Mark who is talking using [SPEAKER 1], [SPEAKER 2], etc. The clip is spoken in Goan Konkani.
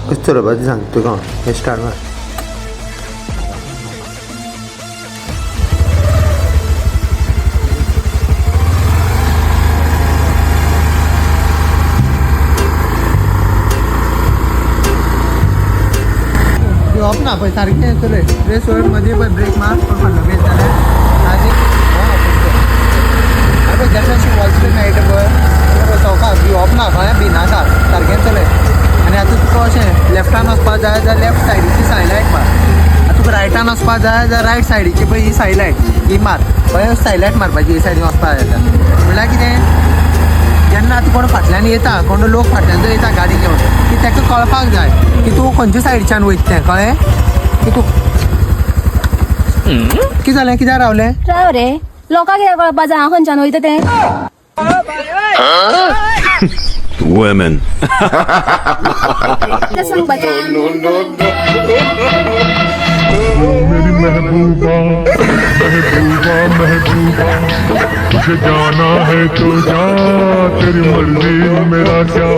[SPEAKER 1] कशें चलोवपाचें सांगता तुका हांव. हें स्टार्ट मार. भिवप ना पळय, सारकें चलय. रेस सोड, मदीं पळय ब्रेक मार, कोण फाटलो बेस जाल्यार आनी पळय जेन्ना अशी वॉल स्ट्रीट मेळटा पळय तेन्ना पळय सवकास, भिवप ना, कळ्ळें? भिनाका, सारकें चलय. आनी आतां तुका अशें लेफ्टान वचपाक जाय जाल्यार लेफ्ट सायडीची सायड लायट मार. आतां तुका रायटान वचपाक जाय जाल्यार रायट सायडीची पळय ही सायड लायट ही मार. पळय सायड लायट मारपाची ही सायडीन वचपाक जाय जाल्यार. म्हणल्यार कितें, जेन्ना आतां कोण फाटल्यान येता, कोण लोक फाटल्यान जर येता गाडी घेवन की ताका कळपाक जाय की तूं खंयच्या सायडच्यान वयता तें, कळ्ळें? की तूं कितें जालें, कित्याक रावलें?
[SPEAKER 2] राव रे, लोकांक कित्याक कळपा जाय हांव खंयच्यान वयता तें?
[SPEAKER 3] Women.
[SPEAKER 2] तें सांगपाचें.
[SPEAKER 4] मेरी महबूबा, महबूबा, महबूबा, तुझे जाना है तो जा, तेरी मर्जी, मेरा क्या।